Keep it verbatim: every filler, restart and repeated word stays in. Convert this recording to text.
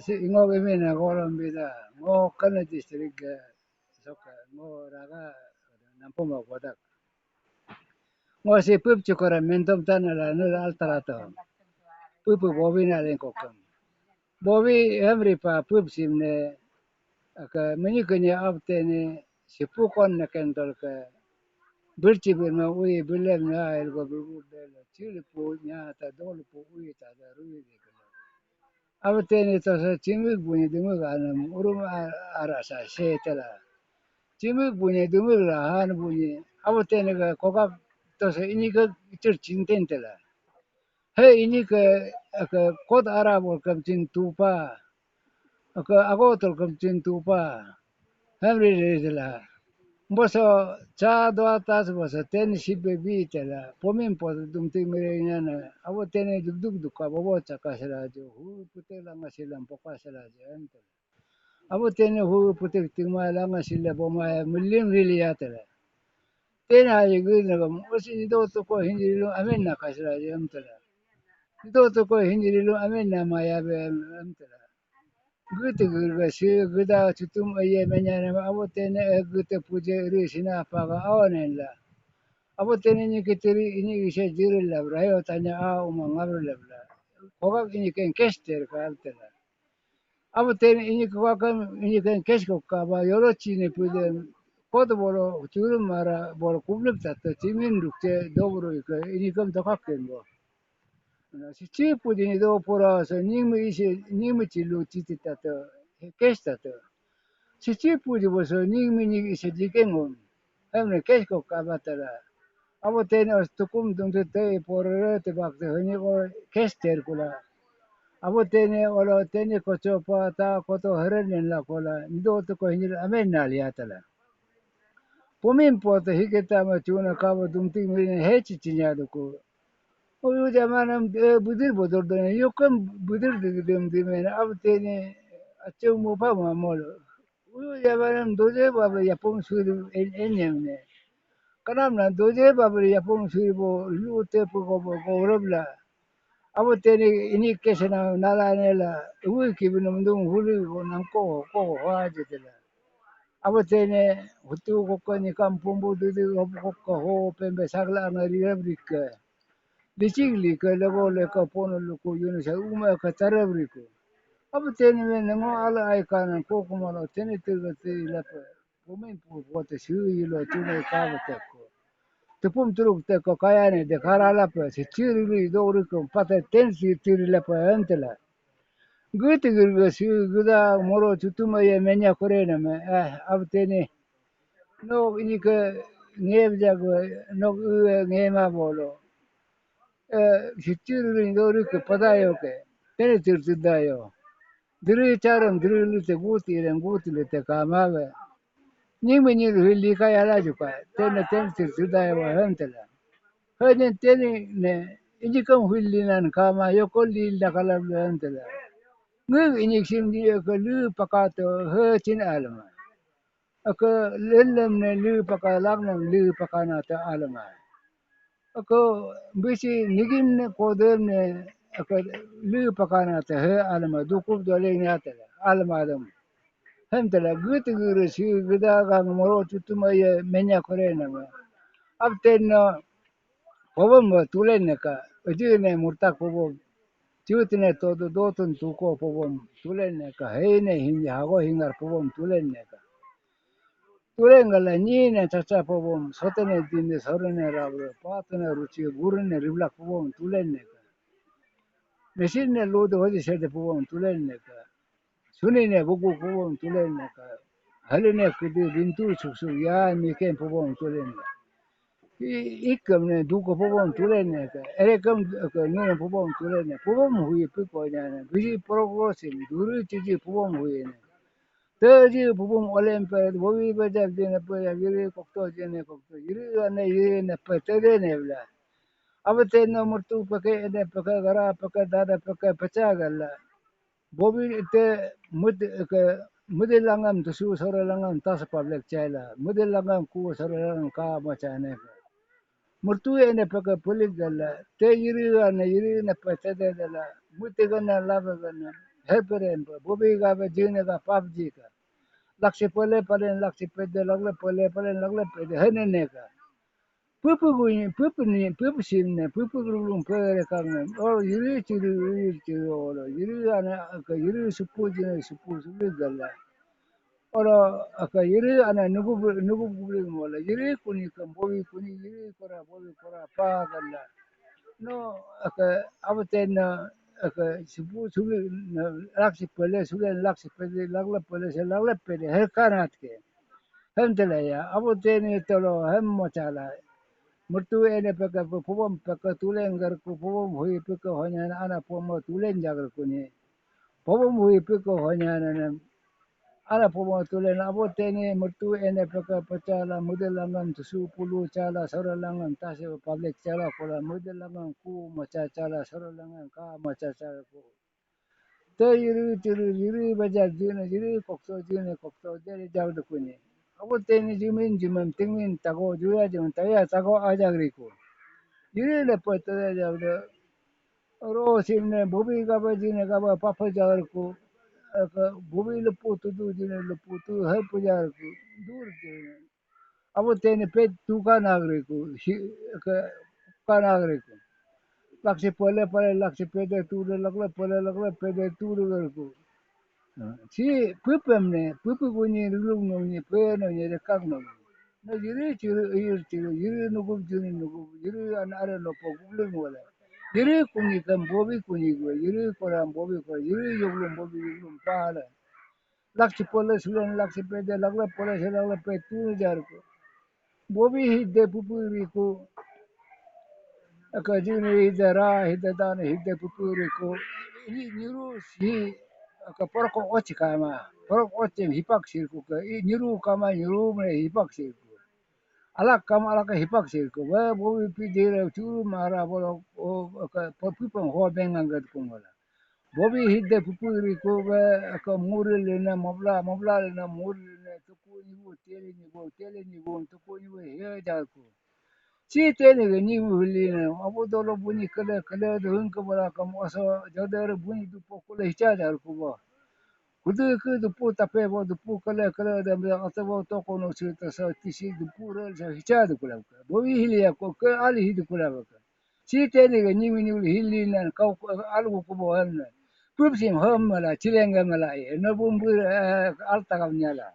Si ingo bimi na golom bida, ngo kana district ga soka, ngo raga nampoma godak. Ngo si pup chukora mentom tana la nul altara to. Pup bobi na len kokam. Bobi emri pa pup sim ne, aka mini kanya abte ne, sipu kon na kendol ka. Birchi birma ui bilem na el go bilgu belo. Chilipu nya ta dolpu ui ta da rui de kala. Abo tene tosa chimik bunyi dumik anam urum a-, arasa se tela. Chimik bunyi dumik la han bunyi. Abo tene ka kokak tosa ini ka ichir chinten tela. He ini ka, ka kot ara bol kam chin tupa. Ka ago tol kam chin tupa. Hamri re tela. Boso cha dua tas boso ten sibe bi tela. Pomin po dum ti mere nyana. Abo tene duk duk duk ka bobo chaka sela jo. Hu pute langa silam poka sela jo. Abo tene hu pute tingma langa sila boma ya milim rili ya tela. Tene aji gui na gam. Osi ni do to ko hindi lu amen na ka sela jo tela. Ni do to ko hindi lu amen na ma ya be tela. Gute gurga si guda chutum aye menyane abo tene gute puje ri sina paga awanen la. Abo tene ni kitiri ini ise jiri la rayo tanya a uma ngabru la. Kogak ini ken kes ter kal tela. Abo tene ini kogak ini ken kes ko kaba yolo chine puje. Kod bolo churu mara bolo kubluk tato chimin rukte dobro ike ini kam tokak kengo. Sichi puji ni do pura so ningmi isi ningmi chilu titi tato kes tato. Sichi puji bo so ningmi ni isi jikeng um. Hamne kes ko kabatara. Abo tene os tukum dum te te porere te bak te hani ko kes ter kula. Abo tene olo tene kocho pa ta koto heren nen la kola. Ndo to ko hinir amen na liya tala. Pumin po te hiketa ma chuna kabo dum ti mi he chi chinya duku. Uyu jamanam budir bodur done yukam budir digdem dimena abtene achung mupa mamol. Uyu jamanam doje baba yapung suri enyemne. Kanam na doje baba yapung suri bo lu te pu go bo gorab la. Abtene ini kesena nala nela uyu kibinum dung hulu bo nangko ko ho ajitela. Abtene hutu kokko ni kampung bu dudu hobu kokko ho pembe sagla ngari rabrike. Licik like lego leka pono luku yunu sa uma ka tarabriko. Abtene me nango ala ai kana kokumalo tene tega te lapa. Pumin pu pote su yilo tune kaba teko. Tupum turuk teko kayane de karalapa si chiri ri dogri ko pata ten si tiri lapa entela. Giti girga si gida moro chutuma ye menya kore na me eh abtene. Nok ini ke nge bja go nok u nge ma bolo. Eh, si chiri ri dogri ko pada yo ke. Tene tir tir da yo. Diri charam diri lite guti ren guti lite kama be. Ningmi nyi hili ka yala juka. Tene tene tir tir da yo hentela. Hene tene ne inji kam hili nan kama yoko li la kala hentela. Ngi inji sim di yoko lu pakato he chin alma. Aka lelem ne lu paka laknam lu paka na ta alma. Aka bisi nigim ne kodem ne aka lu paka na ta he alma dukup dole nya ta alma dam. Hem tala git gure si gida gang moro tutuma ye menya kore na ma. Ab ten no pobom ba tulen ne ka. Uji ne murtak pobom. Chut ne todo dotun tuko pobom tulen ne ka. Hei ne hin hago hingar pobom tulen ne ka. Tulen gala ni ne chacha pobom sotene dinde sorene rabre patene ruchi gurene riblak pobom tulen ne ka. Mesin ne lode hoji sede pobom tulen ne ka. Suni ne bugu pobom tulen ne ka. Hali ne kidi bintu suksu ya miken pobom tulen ne ka. Ikam ne duka pobom tulen ne ka. Erekam ka nune pobom tulen ne. Pobom hui piko ne. Bisi progress duri chiji pobom hui ne. Teji pupum olem pe, bobi bejak jene pe, yiri kokto jene kokto, yiri ane yiri ne pe, tede ne bla. Abe te no murtu peke, ene peke, gara peke, dada peke, pecha gala. Bobi te mud ke, mudi langam tusu sore langam tas public chaila, mudi langam ku sore langam ka machane. Murtu ene peke pulik gala, te yiri ane yiri ne pe, tede gala, mudi gana lava gana. heperen pa, bobi ga ba jine ga pap ji ka. Laksi pele palen laksi pede, lagle pele palen lagle pede, hene ne ka. Pupu guni, pupu ni, pupu sim ne, pupu gulung pere kang ne. Oro yiri chiri, yiri chiri oro. Yiri ana aka yiri supu jine supu suli gala. Oro aka yiri ana nugu nugu guli mola. Yiri kuni kam bobi kuni, yiri kora bobi kora pa gala. No aka abate na aka supu suli na laksi pele suli laksi pele lagla pele se lagla pele her kanat ke. Hem tele ya, abo teni tolo hem mochala. Murtu ene peke pu, pubom peke tulen garku, pubom hui peke honyan ana pomo tulen jagarku ni. Pubom hui peke honyan ana, ana pomo tulen abo teni murtu ene peke pechala, mude langan tusu pulu chala, sora langan tase public chala kola, mude langan ku macha chala, sora langan ka macha chala ku. Te yiri tiri yiri bajar jine yiri kokto jine kokto jere jag dukuni. Abo teni jimin jimam tingmin tago juya jimam taya tago ajag riku. Yiri lepo taya jag de. Ro simne bobi gaba jine gaba papa jagar ku. Aka bobi lepo tudu jine lepo tu hai pujar ku. Dur jine. Abo teni pet tu ka nagri ku, si, ke, ka nagri ku. Laksi pele pele laksi pede tu de lakle pele lakle pede tu de gari ku. Si pupem ne, pupu guni rulung no ni pe no ni rekak no. Na yiri chiri yiri chiri yiri nugu juni nugu yiri an are no po gulung wala. Yiri kuni kam bobi kuni gu, yiri koram bobi ko, yiri yoglum bobi yoglum pala. Laksi pole sulen laksi pede lagla pole se lagla pe tu jar ko. Bobi hide pupuri ko. Aka jini hide ra hide dan hide pupuri ko. Ini niru si aka poroko ochi kama. Poroko ochi hipak sir ko ka. I niru kama niru me hipak sir ko. Alak kama alak hipak sir ko. Ba bobi pide re churu mara bolo o aka pipang ho bengang gat ko ngola. Bobi hide pupuri ko ba aka muri lena mabla mabla lena muri lena tuku nibu tele nibu tele nibu tuku nibu he jar ko. Si tele ga nibu lena abu dolo buni kale kale de hung ka bala kam asa jadar buni du pokule hicha jar ko ba. Kudu ke dupu tape bo dupu kale kale de me ata bo toko no si ta sa tisi dupu re sa hicha de kula. Bobi hili ya ko ke ali hi de kula ka. Si teni ga nimi nimi hili nan kau alu ku bo han. Pup sim ham mala chileng ga mala e no bumbu alta kam nyala.